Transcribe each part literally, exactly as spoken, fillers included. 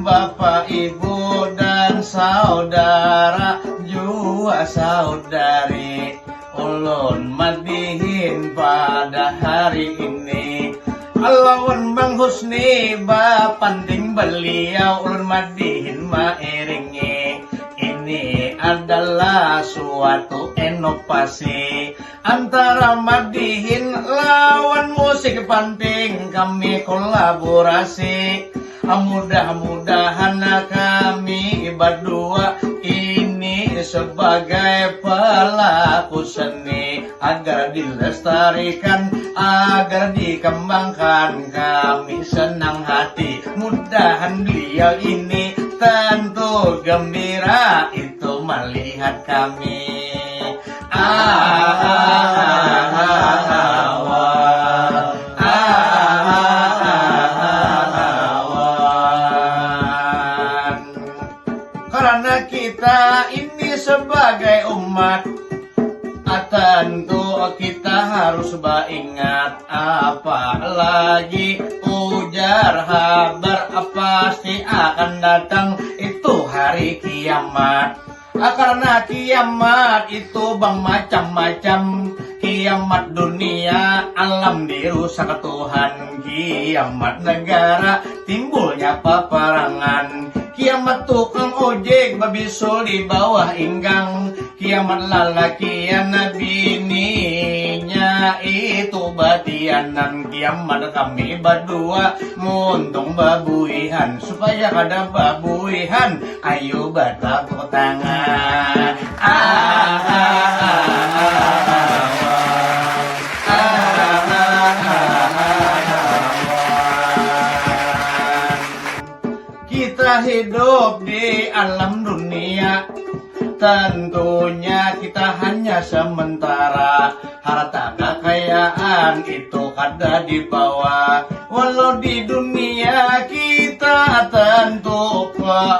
Bapak, ibu, dan saudara, jua saudari, ulun madihin pada hari ini. Lawan Bang Husni bapanting beliau, ulun madihin mairingi. Ini adalah suatu inovasi antara madihin lawan musik panting, kami kolaborasi. Mudah-mudahan kami berdua ini sebagai pelaku seni agar dilestarikan, agar dikembangkan. Kami senang hati, mudahan beliau ini tentu gembira itu melihat kami. Ahahahahawa. Ahahahahawan. Karena kita ini sebagai umat, ah, tentu kita harus baingat, apalagi ujar habar, ah, pasti akan datang itu hari kiamat. Ah, karena kiamat itu bang macam-macam. Kiamat dunia, alam dirusak Tuhan. Kiamat negara, timbulnya peperangan. Kiamat tukang ojek babisul di bawah inggang. Kiamat lalakian bininya itu batianan. Kiamat kami berdua muntung babuihan. Supaya kada babuihan, ayo batapuk tangan. Ah, ah, ah, ah, ah, ah. Ah, ah, ah, ah, ah, ah, ah. Kita hidup di alam dunia, tentunya kita hanya sementara. Harta kekayaan itu kada dibawa. Walau di dunia kita tentu,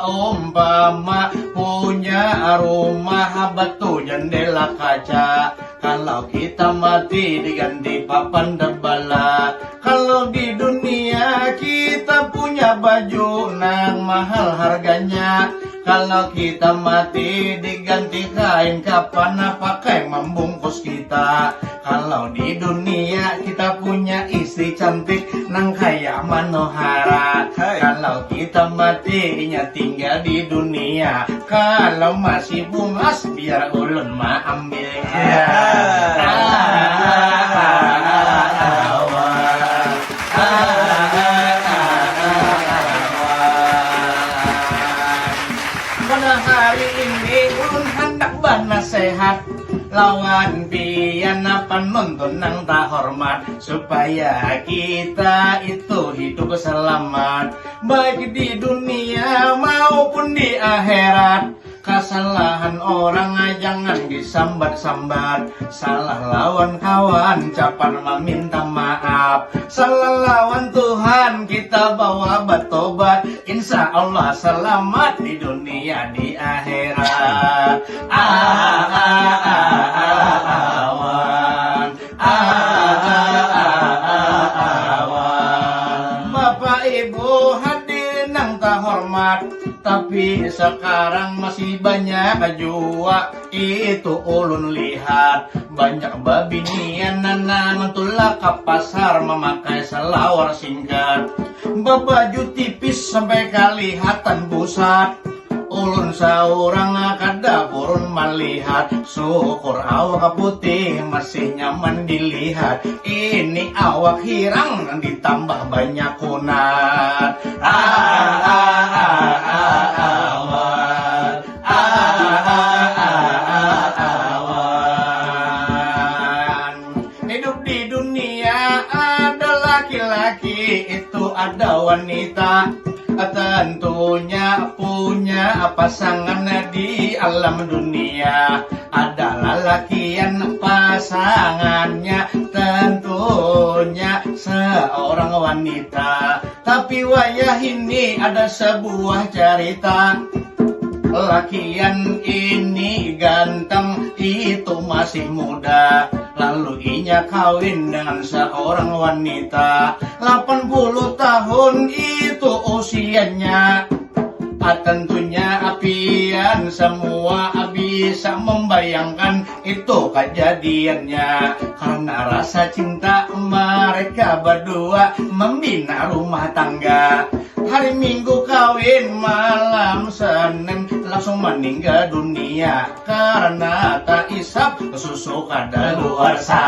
umpama punya rumah batu jendela kaca, kalau kita mati diganti papan debala. Kalau di dunia kita punya baju nang mahal harganya, kalau kita mati diganti kain kapan pakai membungkus kita. Kalau di dunia kita punya istri cantik nang kaya manohara, hai, kalau kita mati inya tinggal di dunia. Kalau masih bungas biar ulun maambil. Ya. Ah, ah, ah, ah, ah, wah. Ah, ah, ah, ah, ah, wah. Pada hari ini ulun handak banasehat lawan pian panonton nang tahormat, supaya kita itu hidup selamat, baik di dunia maupun di akhirat. Kasalahan orang jangan disambat-sambat. Salah lawan kawan, capat maminta maaf. Salah lawan Tuhan, kita bawa batobat. Insya Allah selamat di dunia, di akhirat. Ah, ah, ah, ah, ah, awan. Ah, ah, ah, ah, ah, awan. Bapak Ibu hadirin yang terhormat, tapi sekarang masih banyak jua itu ulun lihat, banyak babinian nang tulak ka pasar mamakai salawar singkat, babaju tipis sampai kalihatan pusat. Ulun saurang kada purun malihat, syukur awak putih masih nyaman dilihat. Ini awak hirang ditambah banyak kunat. Ah, ah, ah, ah, ah, awan. Ah, ah, ah, ah, ah, awan. Hidup di dunia ada laki-laki, itu ada wanita. Tentunya punya pasangan di alam dunia. Ada lalakian pasangannya, tentunya seorang wanita. Tapi wayah ini ada sebuah cerita. Lakian ini ganteng, itu masih muda. Lalu inya kawin dengan seorang wanita. Lapan puluh tahun itu usianya. Ah, tentunya apian semua bisa membayangkan itu kejadiannya. Karena rasa cinta mereka berdua membina rumah tangga. Hari Minggu kawin, malam Senin langsung meninggal dunia karena tak isap susu kadaluarsa.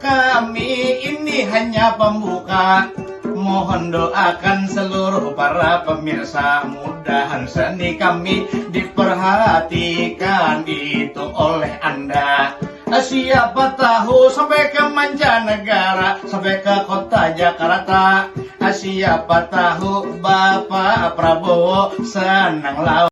Kami ini hanya pembuka. Mohon doakan seluruh para pemirsa, mudahan seni kami diperhatikan itu oleh Anda. Siapa tahu sampai ke mancanegara, sampai ke kota Jakarta. Siapa tahu Bapak Prabowo senang lawan